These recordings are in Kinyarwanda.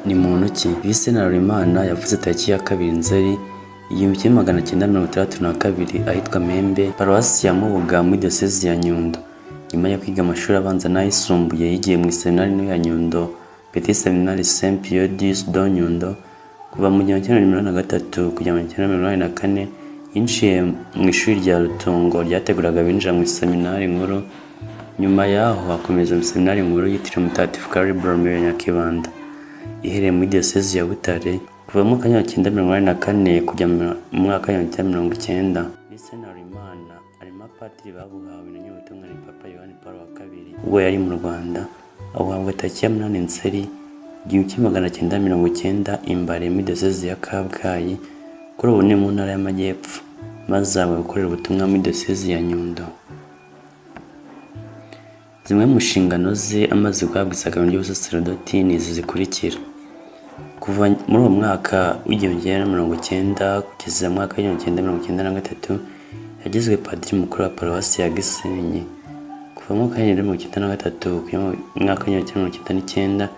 Ni muntu ki? Visenti Harolimana yavutse tariki ya 2 Nzeri 1962 ahitwa Mpembe, Paruwasi ya Mubuga, muri Diyosezi ya Nyundo. Nyuma yo kwiga amashuri abanza n'ayisumbuye, yigiye mu Iseminari Nto ya Nyundo, Petit Séminaire Saint Pie X de Nyundo. Kuva mu 1983 kugera mu 1984 yinjiye mu ishuri rya Rutungo ryateguraga abinjira mu Iseminari Nkuru. Nyuma yaho akomeza mu Iseminari Nkuru yitiriwe Mutagatifu Karoli Borromeo ya Nyakibanda, iherereye muri Diyosezi ya Butare. Kuva mu mwaka wa 1984 kujya mu mwaka wa 1990. Visenti Harolimana arimo abapadiri babuhawe na Nyirubutungane Papa Yohani Pawulo wa II ubwo yari mu Rwanda, abuhabwa tariki ya 8 Nzeri 1990 i Mbare muri Diyosezi ya Kabgayi, kuri ubu ni mu Ntara y'Amajyepfo, maze ahabwa gukorera ubutumwa muri Diyosezi ya Nyundo. Zimwe mu nshingano ze amaze guhabwa isakaramentu ry'ubusaserdoti ni izi zikurikira: Kuva muri uwo mwaka wa 1990 kugeza mu mwaka wa 1993 yagizwe padiri mukuru wa Paruwasi ya Gisenyi. Kuva mu mwaka wa 1993 kugera mu mwaka wa 1999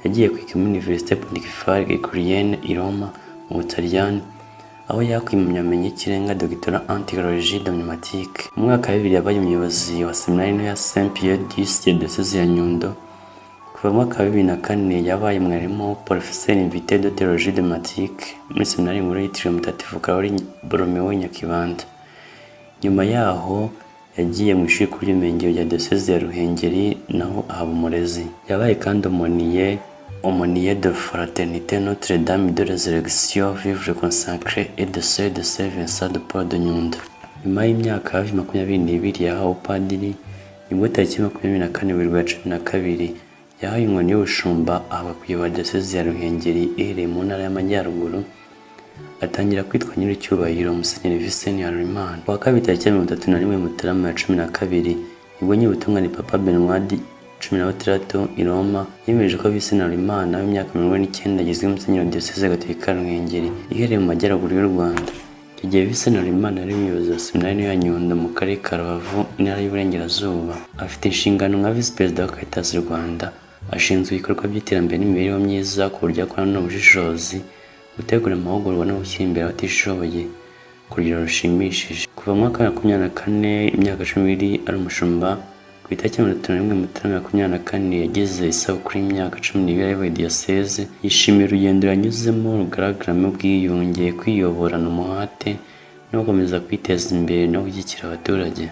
yagiye kwiga muri Université Pontificale Gregorienne i Roma mu Butaliyani, aho yakuye impamyabumenyi y'ikirenga, Doctorat en Théologie Dogmatique. Mu mwaka wa 2000 yabaye umuyobozi wa Seminari Nto ya Saint Pie X ya Diyosezi ya Nyundo. Kuva mu mwaka wa 2004 yabaye mwarimu, Professeur invité de Théologie Dogmatique, muri Seminari Nkuru yitiriwe Mutagatifu Karoli Borromeo Nyakibanda. Nyuma yaho yagiye mu ishuri rikuru ry'ubumenyingiro rya Diyosezi ya Ruhengeri, naho ahaba umurezi. Yabaye kandi aumônier de Fraternité Notre Dame de Résurrection, Vivre Consacré et de Sœurs de Saint Vincent de Paul de Nyundo. Nyuma y'imyaka hafi 22 yahawe ubupadiri, nibwo tariki 24 Werurwe 12 yahawe inkoni y'ubushumba, ahabwa kuyobora Diyosezi ya Ruhengeri iherereye mu Ntara y'Amajyaruguru, atangira kwitwa Nyiricyubahiro Musenyeri Visenti Harolimana. Ku wa kabiri tariki ya 31 Mutarama ya 12 nibwo Nyirubutungane Papa Benoît XVI i Roma yemeje ko Visenti Harolimana w'imyaka 49 agizwe Musenyeri wa Diyosezi Gatolika ya Ruhengeri iherereye mu Majyaruguru y'u Rwanda. Icyo gihe Visenti Harolimana yari umuyobozi wa Seminari ya Nyundo mu Karere ka Rubavu, Intara y'Iburengerazuba. Afite inshingano nka Visi Perezida wa Caritas Rwanda, ashinzwe ibikorwa by'iterambere n'imibereho myiza ku buryo akorana n'ubushishozi, gutegura amahugurwa no gushyira imbere abatishoboye ku rugero rushimishije. Kuva mu mwaka wa 24, imyaka 12 ari umushumba, ku itariki ya 31 Mutarama 24 yagize isabukuru y'imyaka 12 ayoboye diyoseze, yishimira urugendo yanyuzemo rugaragaramo ubwiyunge, kwiyoborana umuhate no gukomeza kwiteza imbere no gushyigikira abaturage.